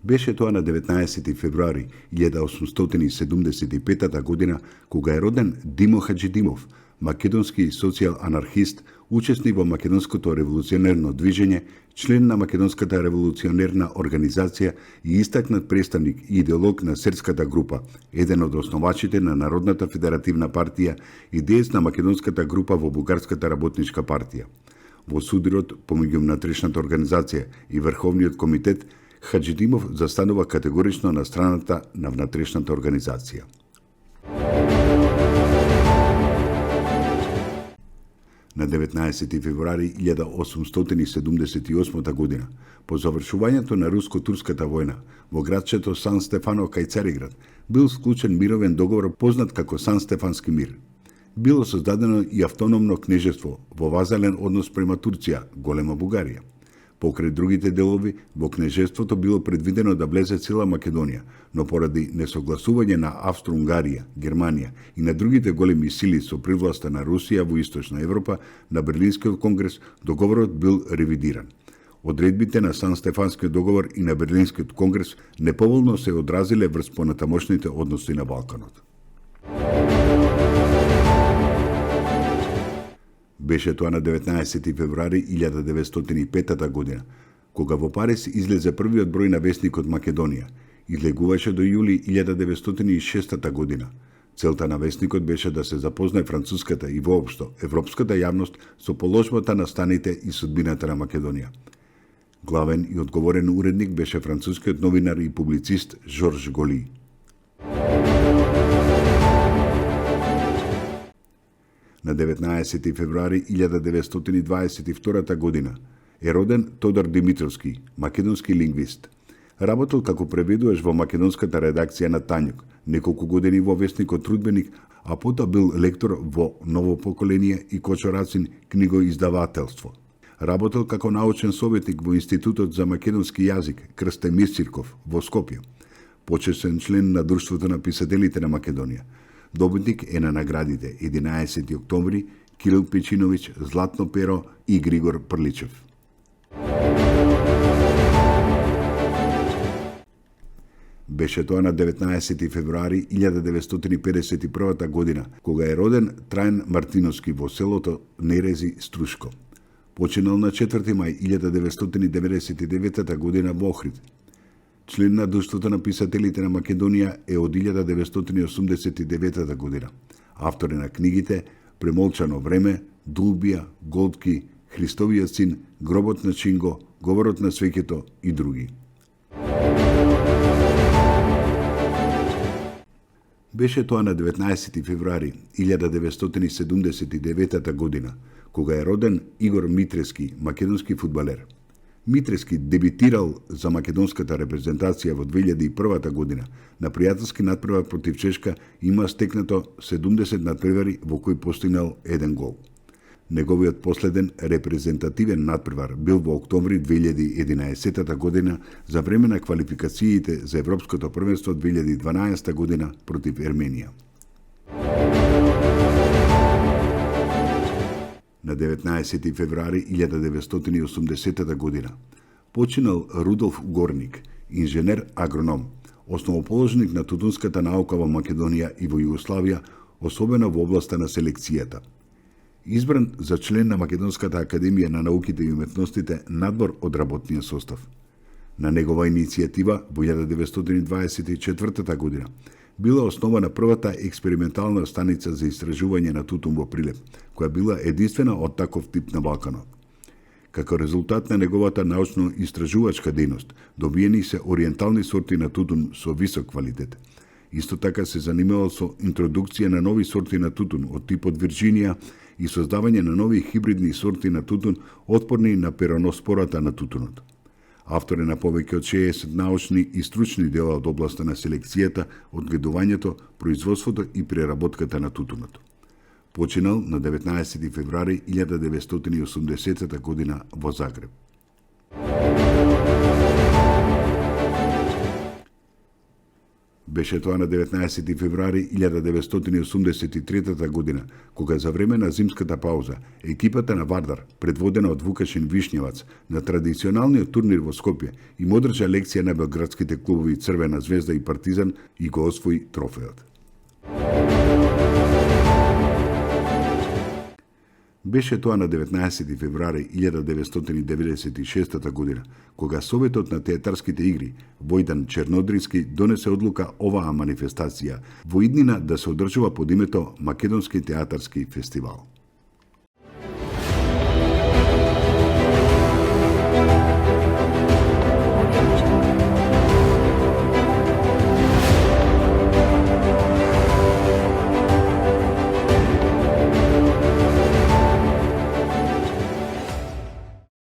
Беше тоа на 19 февруари 1875 година, кога е роден Димо Хаджидимов, македонски социјал-анархист, учесник во македонското револуционерно движење, член на Македонската револуционерна организација и истакнат представник и идеолог на Серската група, еден од основачите на Народната федеративна партија и деец на македонската група во Бугарската работничка партија. Во судрот помеѓу внатрешната организација и Врховниот комитет, Хаджидимов застанува категорично на страната на внатрешната организација. На 19 февруари 1878 година, по завршувањето на руско-турската војна, во градчето Сан Стефано кај Цариград, бил склучен мировен договор познат како Сан Стефански мир. Било создадено и автономно кнежество во вазален однос према Турција, голема Бугарија. Покрај другите делови, во кнежеството било предвидено да влезе цела Македонија, но поради несогласување на Австро-Унгарија, Германија и на другите големи сили со привласта на Русија во Источна Европа, на Берлинскиот конгрес договорот бил ревидиран. Одредбите на Сан Стефанскиот договор и на Берлинскиот конгрес неповолно се одразиле врз понатамошните односи на Балканот. Беше тоа на 19 февруари 1905 година, кога во Париз излезе првиот број на весникот Македонија. Излегуваше до јули 1906 година. Целта на весникот беше да се запознае француската и воопшто европската јавност со положбата на станите и судбината на Македонија. Главен и одговорен уредник беше францускиот новинар и публицист Жорж Голи. На 19 февруари 1922 година е роден Тодор Димитровски, македонски лингвист. Работел како преведувач во македонската редакција на Тањук, неколку години во весникот Трудбеник, а потоа бил лектор во Ново поколение и Кочорацин книгоиздавателство. Работел како научен советник во Институтот за македонски јазик Крсте Мирцирков во Скопје. Почесен член на Друштвото на писателите на Македонија. Добитник е на наградите 11 октомври, Кирил Печиновиќ, Златно перо и Григор Прличев. Беше тоа на 19 февруари 1951 година, кога е роден Трајан Мартиновски во селото Нерези, Струшко. Починал на 4 мај 1999 година во Охрид. Член на Друштвото на писателите на Македонија е од 1989 година. Автор е на книгите Премолчано време, Дулбија, Голтки, Христовиот син, Гробот на Чинго, Говорот на свеќето и други. Беше тоа на 19 февруари 1979 година, кога е роден Игор Митрески, македонски фудбалер. Митрески дебитирал за македонската репрезентација во 2001 година. На пријателски надпревар против Чешка има стекнато 70 надпревари во кои постигнал еден гол. Неговиот последен репрезентативен надпревар бил во октомври 2011 година за време на квалификациите за Европското првенство 2012 година против Ерменија. На 19 февруари 1980 година починал Рудолф Горник, инженер агроном, основоположник на тутунската наука во Македонија и во Југославија, особено во областа на селекцијата. Избран за член на Македонската академија на науките и уметностите надвор од работниот состав. На негова иницијатива во 1924 година била основана првата експериментална станица за истражување на тутун во Прилеп, која била единствена од таков тип на Балканот. Како резултат на неговата научно-истражувачка дејност, добиени се ориентални сорти на тутун со висок квалитет. Исто така се занимавал со интродукција на нови сорти на тутун од типот Вирџинија и создавање на нови хибридни сорти на тутун отпорни на пероноспората на тутунот. Автор е на повеќе од 60 научни и стручни дела од областа на селекцијата, одгледувањето, производството и преработката на тутунот. Починал на 19 февруари 1980 година во Загреб. Беше тоа на 19 февруари 1983 година, кога за време на зимската пауза екипата на Вардар, предводена од Вукашин Вишњевац, на традиционалниот турнир во Скопје им одржа лекција на белградските клубови Црвена звезда и Партизан и го освои трофеот. Беше тоа на 19 февруари 1996 година, кога Советот на театарските игри Војдан Чернодриски донесе одлука оваа манифестација во иднина да се одржува под името Македонски театарски фестивал.